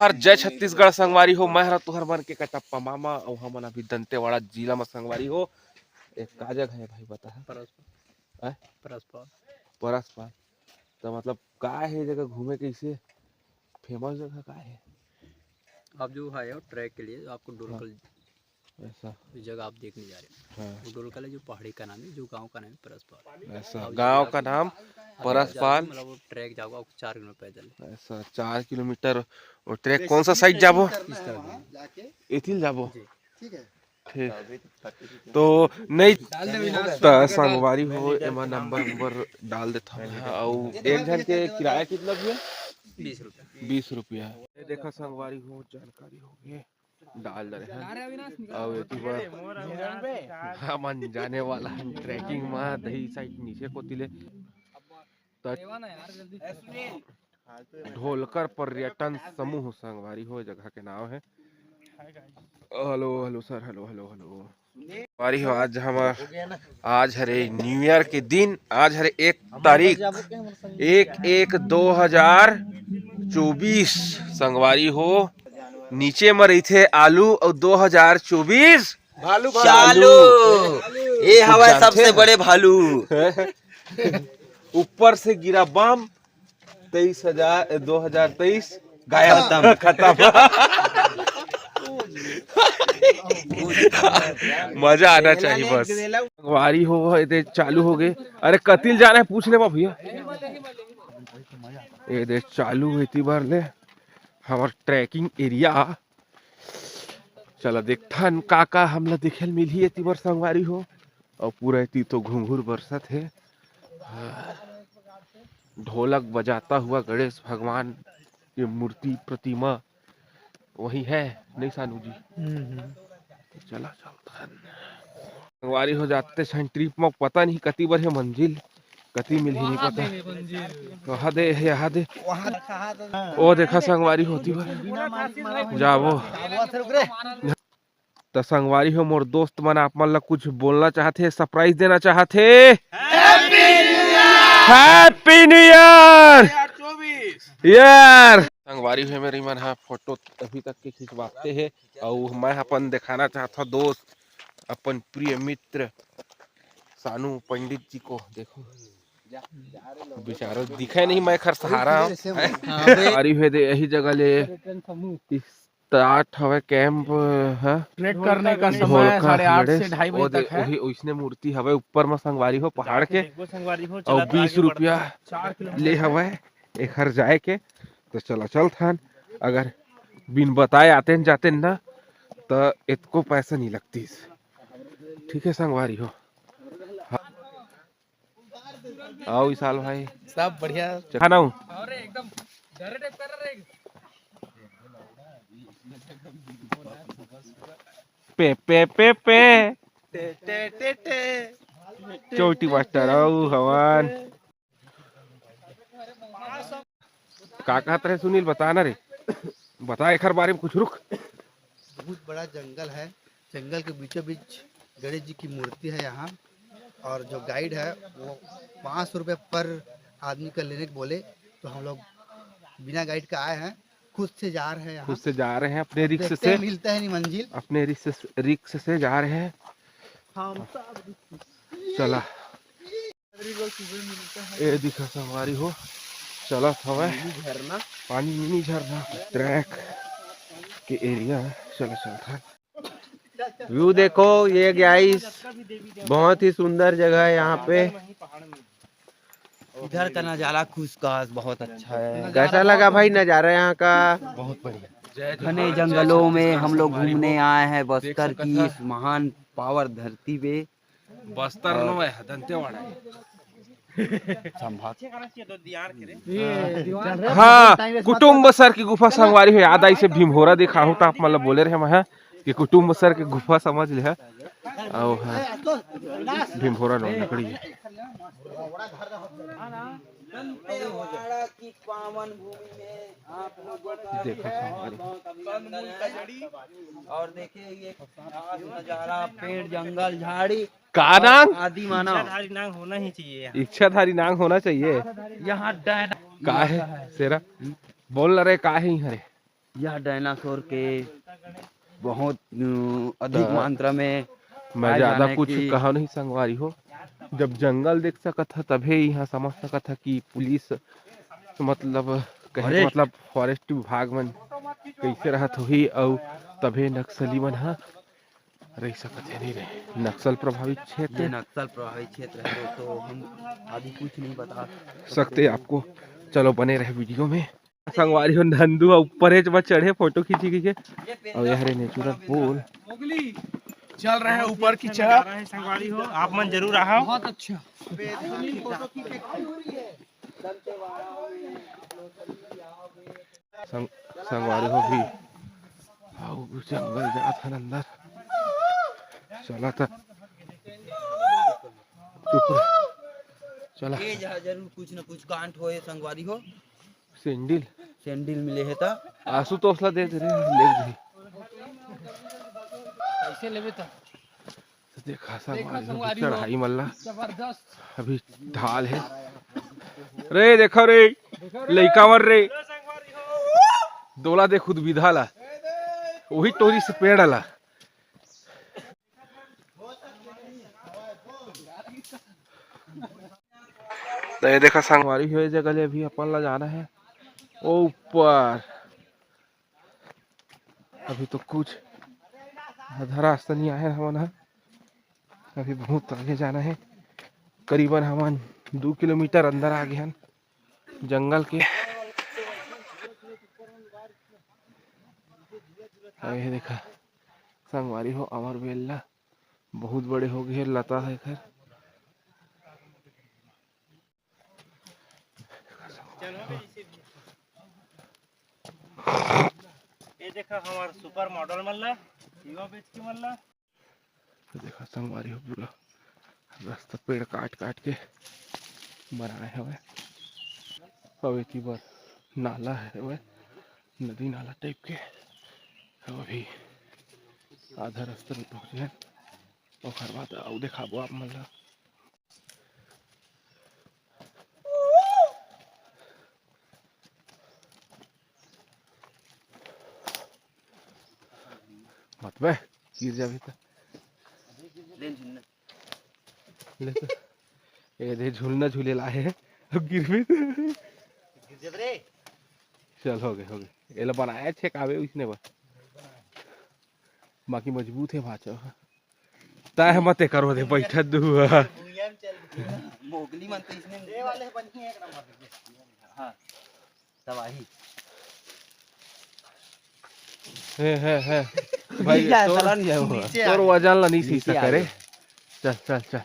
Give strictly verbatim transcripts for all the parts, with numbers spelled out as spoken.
हर जय छत्तीसगढ़ संगवारी हो, मैं हरा तुहर मन के कटप्पा मामा, अउ हमन अभी दंतेवाड़ा जिला म संगवारी हो। एक का जगह है भाई, बता है? परसपाल। हैं? परसपाल। परसपाल। तो मतलब का है जगह घूमे के, इसे फेमस जगह का है? आप जो आए हो ट्रैक के लिए, आपको हाँ। डोलकल ऐसा। ये जगह आप देखने जा रहे हो। हाँ। वो डोलकल है, जो पहाड़ी का नाम है, जो गांव का नाम है परसपाल। ऐसा, आप गांव जाओगे, का नाम आप परसपाल। जाओगे, मतलब वो ट्रैक जाओगे, आपको चार किलोमीटर पैदल है। ऐसा, चार किलोमीटर वो ट्रैक। कौन सा साइड जाबो? इस तरफ। एथिल जाबो। जी। ठीक है। ठीक। तो नहीं, त संगवारी हो, एमा नंबर नंबर डाल देता हूँ। अउ एक झन के किराया कितना भैया? बीस रुपया। बीस रुपया। ये देखा संगवारी हो, जानकारी हो गई। डाल दे रहे हैं। अउ एती बर हमन जाने वाला हन ट्रैकिंग म दही साइड नीचे कोती ले। त ढोलकर पर्यटन समूह संगवारी हो, जगह के नाम है। Hello, hello sir, hello, hello, hello. संगवारी हो, आज हम, आज हरे न्यू ईयर के दिन, आज हरे एक तारीख, एक एक दो हजार चौबीस। संगवारी हो, नीचे म रहिथे आलू अउ दो हजार चौबीस भालू, भालू। चालू। ये हवा जानते सबसे हैं? बड़े भालू। ऊपर से गिरा बम, तेईस हजार, दो हजार तेईस गायब। खत्म। खत्म। मजा आना चाहिए बस। संगवारी हो, ये दे चालू हो गए। अरे कतिल जाना है पूछ ले बा भैया। ये दे चालू है इतनी बार ले हमार ट्रैकिंग एरिया। चला देखथन का का हमला देखे ल मिलही एती बर संगवारी हो। अउ पूरा एती तो घुंघुर बरसत हे। ढोलक बजाता हुआ गणेश भगवान के मूर्ति प्रतिमा वही है, नहीं सानू जी? हम्म, हम्म। चला चलथन। संगवारी हो जाते छन ट्रिप म पता नहीं कति बर हे मंजिल, कति मिलही नहीं पता। कहा दे, यहाँ दे। ओ देखा संगवारी होती बर। जाबो। त संगवारी हो मोर दोस्त मन आप मन ला कुछ बोलना चाहथे, सरप्राइज देना चाहथे। Happy new year. यार संगवारी हो मेरी मन हा फोटो अभी तक के खिंचवाते हे। अउ मैं अपन दिखाना चाहता हूँ दोस्त, अपन प्रिय मित्र सानू पंडित जी को। देखो बेचारा दिखे नहीं, मैं खर सहारा हूँ। अरे हे दे यही जगह ले स्टार्ट हवे कैंप ह। ट्रैक करने का समय ढोलका साढ़े आठ से ढाई बजे तक है। वही ओइसने मूर्ति हवे ऊपर म संगवारी हो पहाड़ के। अउ बीस रुपया ले हवे एखर जाए के। तो चला चलथन, अगर बिन बताए आते न जाते न ना, त एतको पैसा नहीं लगतीस। ठीक है संगवारी हो। हाँ। आओ विशाल भाई। सब बढ़िया। खाना हूँ। अरे एकदम डरे टाइप कर रहे। पे, पे, पे, पे। टे, टे, टे, टे। चोटी मास्टर, आओ हवन। का कहत रहे सुनील, बता ना रे, बता एखर बारे में कुछ रुक। बहुत बड़ा जंगल है, जंगल के बीचों बीच गणेश जी की मूर्ति है यहाँ, और जो गाइड है वो पाँच सौ रुपये पर आदमी का लेने को बोले, तो हम लोग बिना गाइड का आए हैं, खुद से जा रहे हैं यहाँ। खुद से जा रहे हैं अपने रिक्स से। मिलता है नहीं मंजिल। अपने रिक्स, रिक्स से जा रहे हैं। हम सब चला। ए दिखा संगवारी हो, चलत हवय मिनी झरना। पानी मिनी झरना ट्रैक के एरिया है। चलो चलथन। व्यू देखो ये गाइस, बहुत ही सुंदर जगह है यहाँ पे। इधर का नज़ारा खुश खास बहुत अच्छा है। कैसा लगा भाई नज़ारा यहाँ का? बहुत बढ़िया। घने जंगलों में हम लोग घूमने आए हैं बस्तर की इस महान पावर धरती पे। बस्तर नो है, दंतेवाड़ा है। संभाग। हाँ, कुटुम्ब सर की गुफा संगवारी हो, याद आई से भीमहोरा दिखाहूँ त आप मन ल बोले रहे मैं कि कुटुम्ब सर की गुफा समझ ले है। आओ हाँ, भीमहोरा नो लकड़ी है। दंतेवाड़ा की पावन भूमि में आप लोगों का देखो तहे दिल से संगवारी। बहुत बहुत अभिनंदन है। और देखिए ये खास नज़ारा, पेड़, जंगल, झाड़ी का और नांग? आदि मानव। इच्छाधारी नांग होना ही चाहिए यहाँ। इच्छाधारी नांग होना चाहिए। यहाँ डायना का है शेरा? बोल ना रे, का है यहाँ रे? यह डायनासोर के बहुत, अ, अधिक त मात्रा में मैं पाए ज्यादा जाने कुछ की कहा नहीं संगवारी हो। जब जंगल देख सकत ह तभे इहाँ समझ सकत ह कि पुलिस मतलब कहे अरे! मतलब फॉरेस्ट विभाग मन कैसे रहत होही अउ तभे नक्सली मन ह रह सकत हे नहीं रहे। नक्सल प्रभावित क्षेत्र ये नक्सल प्रभावित क्षेत्र है दोस्तों, हम अभी कुछ नहीं बता सकते आपको। चलो बने रहे वीडियो में। संगवारी हो नंदू ह ऊपर एच म चढ़े फोटो खींची के। अउ ये हरे नेचुरल पूल। चल रहे हैं ऊपर की तरफ। संगवारी हो आप मन जरूर आओ। बहुत अच्छा। संग-, संगवारी हो भी। आओ, जंगल जात हन अंदर। चला त। चुप रह। चला। ए जहाँ जरूर कुछ न कुछ कांड होए संगवारी हो। सैंडल। सैंडल मिले हे त। आशुतोष ला दे दे रे, ले दे। कैसे लेबे त? तो देखा देखा संगवारी हो, संगवारी हो। चढ़ाई मल्ला जबरदस्त। अभी ढाल है। रे देखो रे, देखो रे। लइका मन रे। दोला दे खुद विधा ला। वही टोरी से पेड़ ला। तो ये देखा संगवारी हो, ये जगह ले अभी अपन ला जाना है। ओ ऊपर। अभी तो कुछ आधा रास्ता नहीं आए हमन ह। अभी बहुत आगे जाना है। करीबन हमन दू किलोमीटर अंदर आ गे हन जंगल के। अउ ये देखा संगवारी हो, अमर बेला बहुत बड़े हो गे हे, लता है एकर। ये देखा हमार सुपर मॉडल मन ला, युवा बैच के मन ला। तो देखा संगवारी हो, पूरा रास्ता पेड़ काट काट के बनाए हवय। अउ एती बर नाला हवय, नदी नाला टाइप के। अउ अभी आधा रास्ता में पहुंचे हन, ओकर बाद अउ देखाबो आप मन ला। मत बे, गिर जाबे त। ले तो। ए दे झूलना झूले ला हे। अब गिरबे त। गिर जाबे रे। चल, हो गे, हो गे। एला बनाया छे काबे उसने बा। बाकी मजबूत हे भाचा। तय ह मते करो दे, बैठत दू ह। भुइयां में चल। मोगली मन तो इसने ये वाले बनी है एक नंबर। हाँ, तबाही। हे, हे, हे। भाई, नीचे आ, तोर, चला नहीं जाए वो। नीचे आ तोर गए। वजन ला नहीं सही नीचे आ सका रे। गए। चल, चल, चल।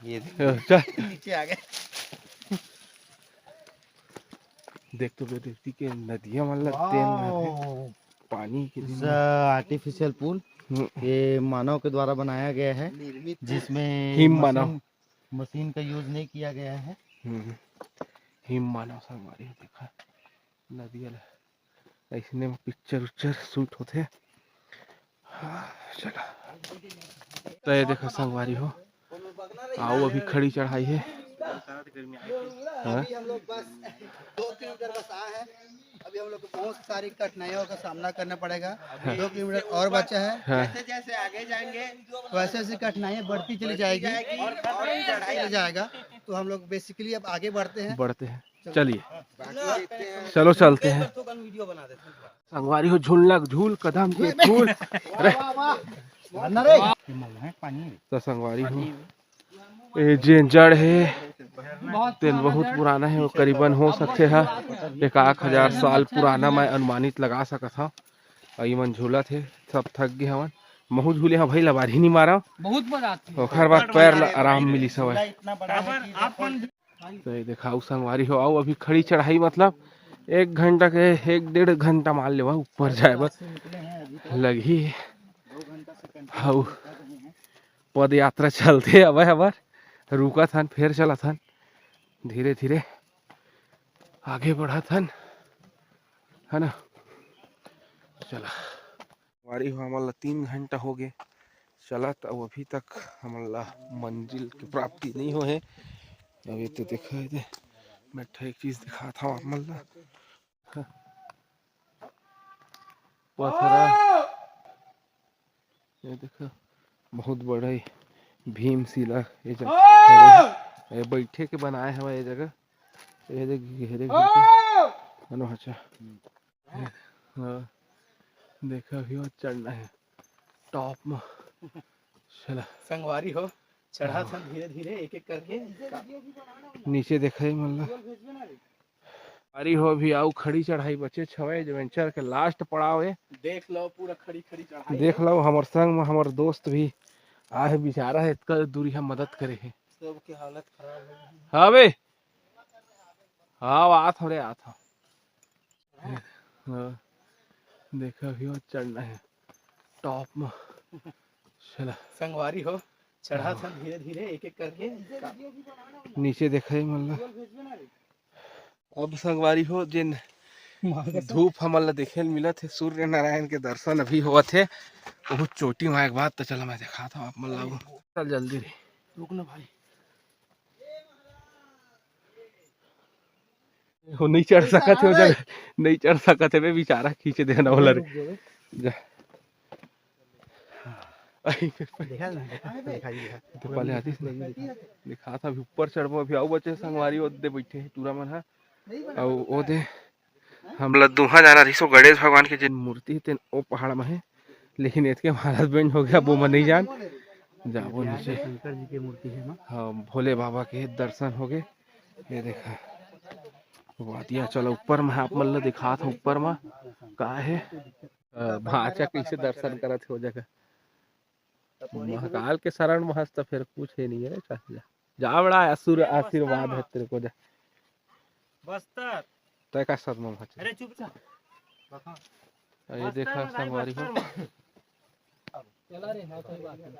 ये देख। चल। नीचे आ गए। देख तो बेटी के नदिया मन ला तेल रहे। वाओ। पानी के दिन इस, में। अ, आर्टिफिशियल पूल, हम्म। ये मानव के द्वारा बनाया गया है, निर्मित जिसमें हिम मानव। मशीन, मशीन का यूज़ नहीं किया गया है। हम्म। हिम मानव संगवारी हो, देखा, नदिया ला अइसने में पिक्चर उच्चर शूट होथे। हाँ, चला। तो ये देखा संगवारी हो, आओ अभी खड़ी चढ़ाई है। हाँ? अभी हम लोग बस दो किलोमीटर बस आए हैं। अभी हम लोग को बहुत सारी कठिनाइयों का सामना करना पड़ेगा। हाँ। दो किलोमीटर और बचा है। हाँ। जैसे जैसे आगे जाएंगे, वैसे वैसे कठिनाइयाँ बढ़ती चली जाएगी और खतरा भी चढ़ाई चला जाएगा। तो हम लोग basically अब आगे बढ़ते हैं। बढ़ते हैं। चलो। चलिए। बाकी देखते हैं। चलो चलते हैं। वीडियो बना देते हैं। संगवारी हो झूलना झूल कदम के फूल। अरे। वाह, वाह, वाह। मारना रे। ये महुआ है, पानी है। तो संगवारी हो, ये जेन जड़ है, तेन बहुत पुराना है, वो करीबन हो सकथे हा एक आख हजार साल पुराना, मैं अनुमानित लगा सकत हव। अउ इमन झूलत हे, सब थक गे हवन। महू झूले हव भाई, लबारी नहीं मारा। बहुत मजा आती है। ओखर बाद पैर ला आराम मिलिस हवय। तो ये देखा, अउ संगवारी हो, अउ अभी खड़ी चढ़ाई, मतलब एक घंटा के, एक डेढ़ घंटा मान लेवा ऊपर जाए बर लगही। अउ पद यात्रा चलते हवय, हबर रुकत हन, फेर चलत हन, धीरे धीरे आगे बढ़त हन, है ना। चला। संगवारी हो, हमन ला तीन घंटा हो गे चलत, अउ अभी तक हमन ला मंजिल के प्राप्ति नहीं होए हे। अभी तो देखा हे, मैं एक ठो एक चीज दिखात हव आप मन ला। पथरा। ये देखा, बहुत बड़ा ही भीम शिला ये जगह खड़े हे। ये बैठे के बनाए हवय ये जगह। ये देख, घेरे घेरे के। अनो अच्छा। हाँ, देखा, अभी और चढ़ना है टॉप में। चला। संगवारी हो, चढ़त हन धीरे धीरे, एक एक करके। नीचे देखा ही मन ला। अरे हो, अभी आऊ खड़ी चढ़ाई बचेच हवय, adventure के last पड़ाव हे। देख लो, पूरा खड़ी खड़ी चढ़ाई देख हे। लो, हमर संग में हमर दोस्त भी आहे, बेचारा हे, इतना दूरी हम मदद करे हे। सबके हालत खराब हो गई। हाँ बे, हाँ, आत हो रे, आत हो। हाँ, देखा, अभी और चढ़ना है टॉप में। चला। संगवारी हो, चढ़त हन धीरे धीरे, एक एक करके। नीचे देखा ही मन ला। अब संगवारी हो, जेन धूप हमन ला देखे ल मिलत हे, सूर्य नारायण के दर्शन अभी होवत हे। बहुत चोटी में एक बात तो चला, मैं दिखाता हूँ आप मन ला। चल जल्दी रे। रुक ना भाई। वो नहीं चढ़ सकत हे, वो जगह नहीं चढ़ सकत हे बे, बेचारा खींचे देना वाला रे। रुक जा बे। जा। देखा ना, देखा, देखा, देखा। तो पहले आती से दिखा था, अभी ऊपर चढ़बो, अभी आऊ बचे संगवारी, ओदे बैठे हे टूरा मन हा। अउ ओदे हमला दूहा जाना रहिसो, गणेश भगवान के जेन मूर्ति हे, तेन ओ पहाड़ में हे, लेकिन एतके महाराज बेंड हो गया, वो मैं नहीं जान। जाबो नीचे। शंकर जी के मूर्ति हे ना? हाँ, भोले बाबा के दर्शन हो गए। ये देखा, वादिया, चलो ऊपर में आप मन ल दिखात हूँ, ऊपर में का हे। अ, भांचा कैसे दर्शन करत हे वो जगह। महाकाल के शरण में हस त फिर कुछ हे नहीं है रे, चल जा। जा बड़ा आशीर्-, आशीर्वाद है तेरे को, जा। बस्तर। तय का शरण में भांचा। अरे चुप जा। ये देखा बस्तर में भाई, संगवारी हो। बस्तर में।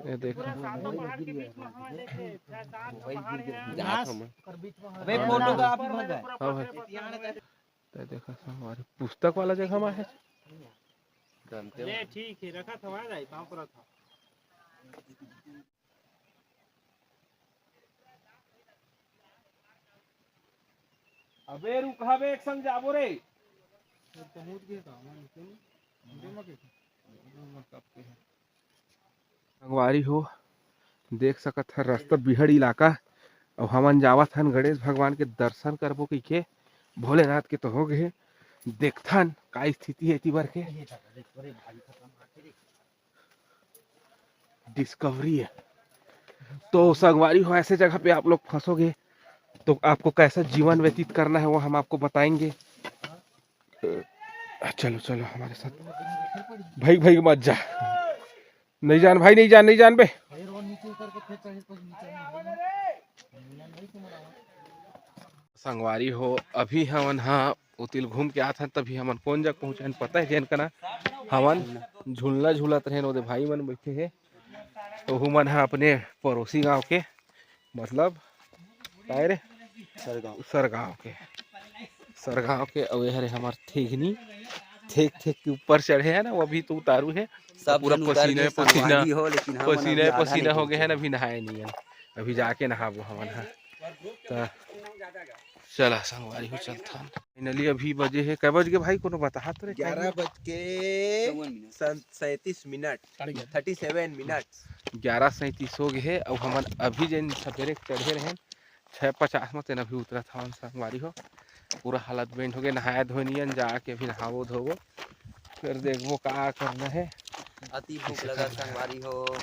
ये देखा। पूरा सातों पहाड़ के बीच में हवा लेके, चाहे सात पहाड़ है। अबे फोटो का आप ही भर जाए। हाँ भाई। तय देखा संगवारी, पुस्तक वाला जगह में है। ले ठीक है, रखा था भाई, पाँव पर रखा। अबे रुक, हबे एक संग जाबो रे। पहुंच गए तो हमारे नीचे में। संगवारी हो, देख सकत हन, रास्ता बिहड़ इलाका, अउ हमन जावत हन गणेश भगवान के दर्शन करबो कहिके। भोलेनाथ के तो हो गए, देखथन का स्थिति हे एती बर के। डिस्कवरी है। तो संगवारी हो, ऐसे जगह पे आप लोग फंसोगे तो आपको कैसा जीवन व्यतीत करना है, वो हम आपको बताएंगे। अ, चलो, चलो हमारे साथ। भाई, भाई मत जा, नहीं जान भाई, नहीं जान, नहीं जान बे। संगवारी हो, अभी हमन हा उतिल घूम के आत हन, तभी हमन कोन जग पहुँचन पता है, जेन कना हमन झूलना झूलत रहेन, ओदे भाई मन बैठे हे, तो ओहू मन हा अपने पड़ोसी गांव के, मतलब, काय रे? सरगांव। सरगांव के, सरगांव के। अउ ये हरे हमर ठेघनी, ठेक ठेक के ऊपर चढ़े है ना, वो अभी तो उतारू है, सब पूरा झन उतर पसीना के पसीना, संगवारी हो, लेकिन हमन पसीना अभी आधा पसीना नहीं हो गए है ना, पहुंचे। अभी नहाए नहीं है, अभी जाके नहाबो हमन हा। त चला संगवारी हो, चलथन। Finally अभी बजे हे, कै बज के भाई, कोनो बताहा तो रे? ग्यारह बज के चौवन मिनट। सैंतीस मिनट, साढ़े ग्यारह। Thirty seven minutes। ग्यारह सैंतीस हो गए हे, अउ हमन अभी जेन सवेरे चढ़े रहेन, छः पचास में, तेन अभी उतरत हवन संगवारी हो। पूरा हालत बेंड हो गए, नहाए धोए नियन, जाके अभी नहाबो धोबो, फिर देखबो का करना है। अति भूख लगा संगवारी हो।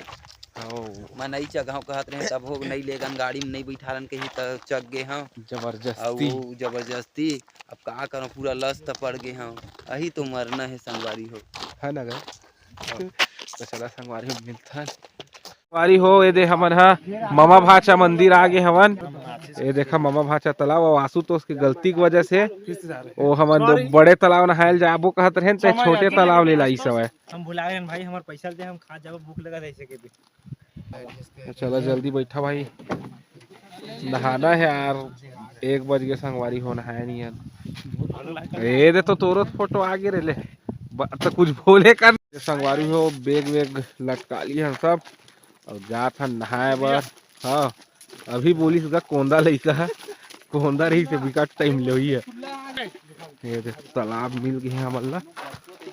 हाँ। मैं नई चघाव कहत रहे, तब हो नई लेगन, गाड़ी में नई बैठालन कही त चघ गे हाँ। जबरदस्ती। अउ जबरदस्ती, अब का करो, पूरा लस त पड़ गे हाँ। अही तो मरना है संगवारी हो। है ना गा? हाँ। तो चला संगवारी हो, मिलथन। संगवारी हो, ये दे हमन हा ममा भाचा मंदिर आ गे हवन। ये देखा ममा भाचा तालाब, अउ आशुतोष के गलती के वजह से वो हमन दो बड़े तालाब नहायल जाबो कहत रहेन, ते छोटे तालाब ले लाइस हवय। हम भुला गए भाई, हमार पैसा दे, हम खा जाबो, भूख लगा था इसे के भी। चला जल्दी बैठा भाई, नहाना है यार, एक बज के संगवारी हो, नहाया नहीं यार। ए दे तो तोरो फोटो आगे रे ले, ब-, तो कुछ बोले कर। संगवारी हो, बैग वैग लटका लिए हम सब, अउ जात हन नहाए बर। हाँ, अभी बोलिस गा कोंदा लइका ह, कोंदा रही से बिकट टाइम ले हुई है। ये देख, तालाब मिल गए हैं हमन ला।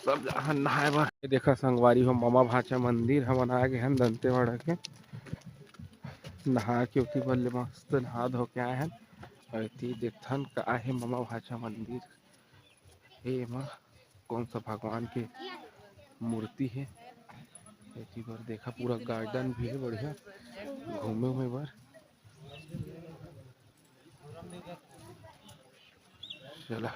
सब जाहन नहाए बर। ये देखा संगवारी हो, ममा भांचा मंदिर हमन आ गे हन दंतेवाड़ा के। नहा के ओती बर ले मस्त नहा धो के आए हन। अउ एती देखथन का हे ममा भांचा मंदिर। हे एमा कौन सा भगवान के मूर्ति हे। एती बर देखा पूरा गार्डन भी हे बढ़िया घूमे उमे बर। चला।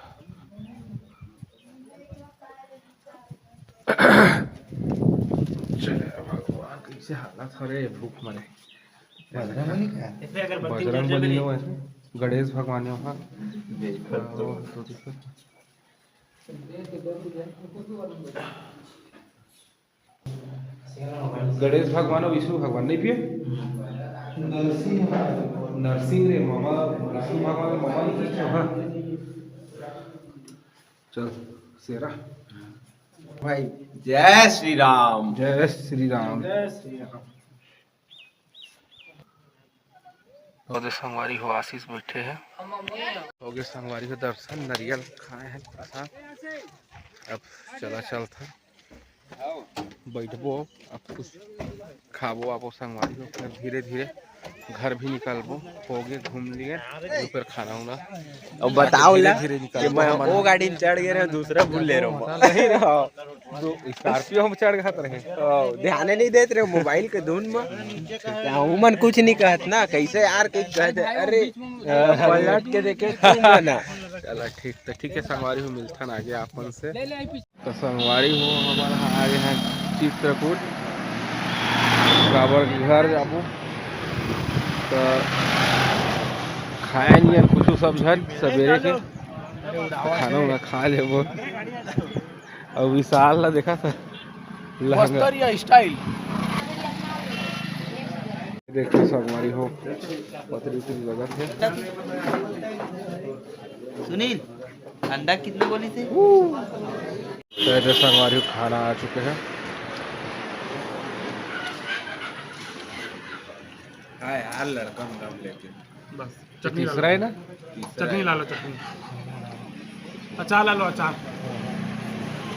चला भगवान, कैसे हालत हरे, भूख मरे। बजरंग बली का? बजरंग बली नो है, गणेश भगवान है वहाँ। गणेश भगवान और विष्णु भगवान नहीं पिए? नरसिंह। नरसिंह रे मामा, विष्णु भगवान के मामा नहीं पिए? हाँ। चल, शेरा। भाई, जय श्री राम। जय श्री राम। जय श्री राम। तो दे संगवारी हो, आशीष बैठे हैं। हो गए संगवारी हो दर्शन, नरियल खाए हैं, प्रसाद। अब चला चलत हैं, बैठबो, अब कुछ खाबो आबो संगवारी हो, फिर धीरे धीरे घर भी निकलबो। हो गए घूम लिए, फिर खाना उना अब बताओ ला धीरे कि निकलबो मैं हमन। वो गाड़ी में चढ़ गए रहे, दूसरा भूल ले रहा हूँ। नहीं रहा। दो स्कॉर्पियो हम चढ़ घात रहे। ओ, ध्यान नहीं देत रहे मोबाइल के धुन में। क्या उमन कुछ नहीं कहत ना, कैसे यार, कुछ कहते, अरे, पलट के देखे तू मना। चला ठीक, तो ठीक है संगवारी हो, मिलथन आगे आपन से। तो संगवारी हो, हमन ह आगे हैं चित्रकूट, काबर के घर जाबो। तो खाए नहीं कुछ सब झन, सवेरे के खाना उना खा लेबो। अब विशाल ला देखा था, लहंगा। बस्तर या स्टाइल। देखो संगवारी हो, पतरी उतरी लगत है। सुनील, अंडा कितना बोली थे? तो इधर संगवारी हो, खाना आ चुके हैं। हाँ यार, लड़का में दम लेके। बस, चटनी तीसरा है ना? तीसरा चटनी है। ला लो, चटनी। अचार ला लो, अचार।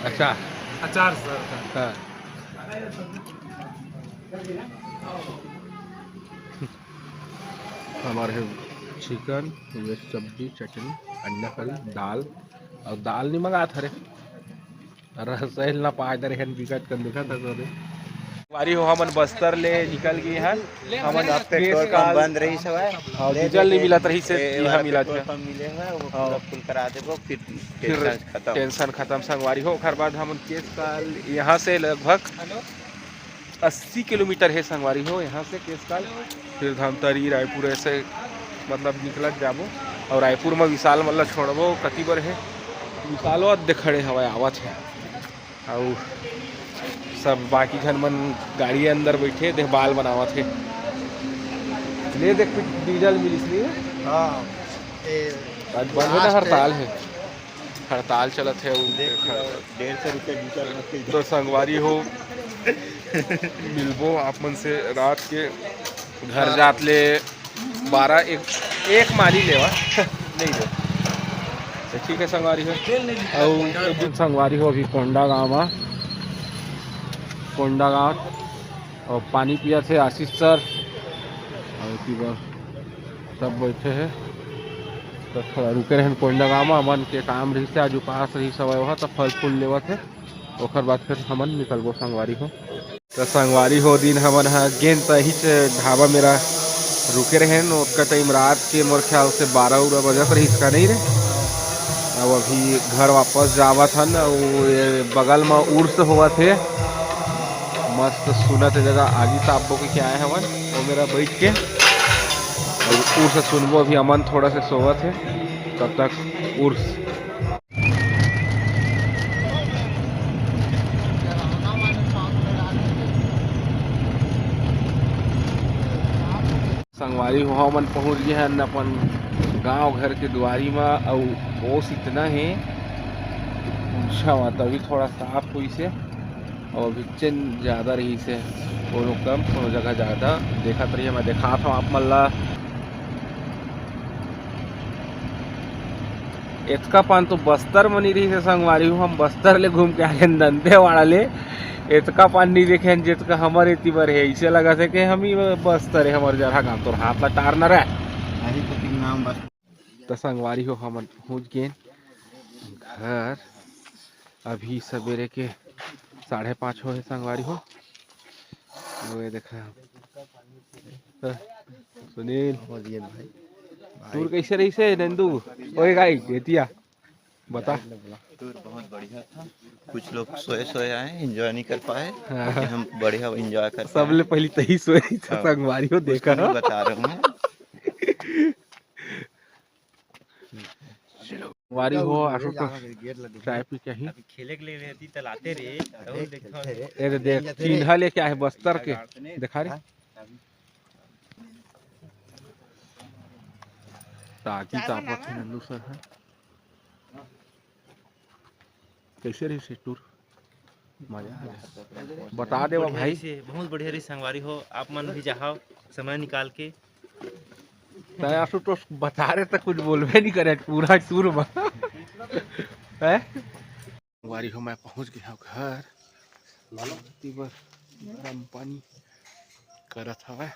अच्छा। अचार सर। हाँ। हमारे चिकन, वेज सब्जी, चटनी, अंडा करी, दाल, और दाल नहीं मंगा था रे। रसैल ना पाए दरे हन बिकट कन देखा था तोरे। वारी हो हमन बस्तर ले निकल गए हन। हमन अब पेट्रोल पंप बंद रही हवय। हाँ, डीजल नहीं मिलत रही से ए, यहाँ मिला पेट्रोल था। पंप मिले हवय, वो हाँ। पूरा फुल करा देबो, फिर फिर टेंशन खत्म। टेंशन खत्म संगवारी हो। ओकर बाद हमन केस काल यहाँ से लगभग अस्सी किलोमीटर है संगवारी हो, यहाँ से केसकाल, फिर धमतरी, रायपुर ऐसे मतलब निकलत जाबो। और रायपुर में विशाल मन ला छोड़बो, कति बर है विशालो अद्दे खड़े हवय, आवत है। और सब बाकी झन मन गाड़ी अंदर बैठे देख बाल बनावत है। ले देख डीजल मिलिस नहीं। हाँ, आज बंद है ना, हड़ताल है। हड़ताल चलत है, वो डेढ़ सौ रुपये डीजल। तो संगवारी हो, मिलबो आप मन से रात के घर जात ले बारह एक, एक माली लेवा नहीं दे। तो ठीक है संगवारी हो। अउ संगवारी हो अभी कोंडागांव, कोंडागांव और पानी पिया थे आशीष सर और सब बैठे हैं। तो थोड़ा रुके रहन कोंडागांव में, मन के काम रही से आज उपास रही सवय वहाँ, तो फल फूल लेवत है, ओकर बाद फिर हमन निकलबो संगवारी हो। तो संगवारी हो दिन हमन ह गेन तहीच ढाबा मेरा रुके रहन, ओतका टाइम रात के मोर ख्याल से बारह उरह बजत रही इसका नहीं रे। अब अभी घर वापस जावत हन, अउ ये बगल में उर्स होवत हे, मस्त सुनत जगह आगी तापबो के क्या आए हमन, वो मेरा बैठ के। अउ उर्स सुनबो, अभी अमन थोड़ा से सोवत हे, तब तक उर्स। संगवारी हो, हमन पहुंच गए हैं अपन गांव घर के दुआरी में। अउ ओस इतना है, पूछा मत, अभी थोड़ा साफ हुई से। अउ अभी चेन ज़्यादा रही से, कोनो कम, कोनो जगह ज़्यादा। देखत रहिए, मैं दिखात हूँ आप मन ला। एतका पान तो बस्तर म नइ रहिस हे संगवारी हो, हम बस्तर ले घूम के आए हन दंतेवाड़ा ले। एतका पान नइ देखे हन जेतका हमर एती बर हे, अइसे लगत हे कि हम ही बस्तर हे, हमर जरहा गांव। तोर हाथ ला टार न रह। अभी तो तीन नाम बस। त संगवारी हो, हमन पहुंच गेन घर। अभी सबेरे के साढ़े पाँच होहे संगवारी हो। वो ये देखा। सुनील। टूर कैसे रहिस हे नंदू? ओए गाइस, एतिया बता। टूर बहुत बढ़िया था। कुछ लोग सोए सोए आए, एंजॉय नहीं कर पाए। हाँ। लेकिन हम बढ़िया एंजॉय कर पाए। सबले पहली तही सोए रहिस हे हाँ। संगवारी हो, कुछ देखा। तो नहीं बता रहा हूँ मैं। संगवारी हो, आशु तो चाय पी के ही। अभी खेले के लिए रहती त लाते रे। अरे देखो। ये तो देख, चिन्हा लेके आए बस्तर के। देखा रे। ताकि तापत हे नंदू सर हे। कैसे रहिस हे टूर? मजा आ गया। बता दे बहुत बढ़िया भाई। रहिस हे, बहुत बढ़िया रहिस संगवारी हो, आप मन भी जाहव समय निकाल के। तय आशुतोष बता रहे त कुछ बोलबे नहीं करे पूरा टूर में। हैं? संगवारी हो, मैं पहुंच गया हूँ घर। तीबर गरम पानी करत हवय।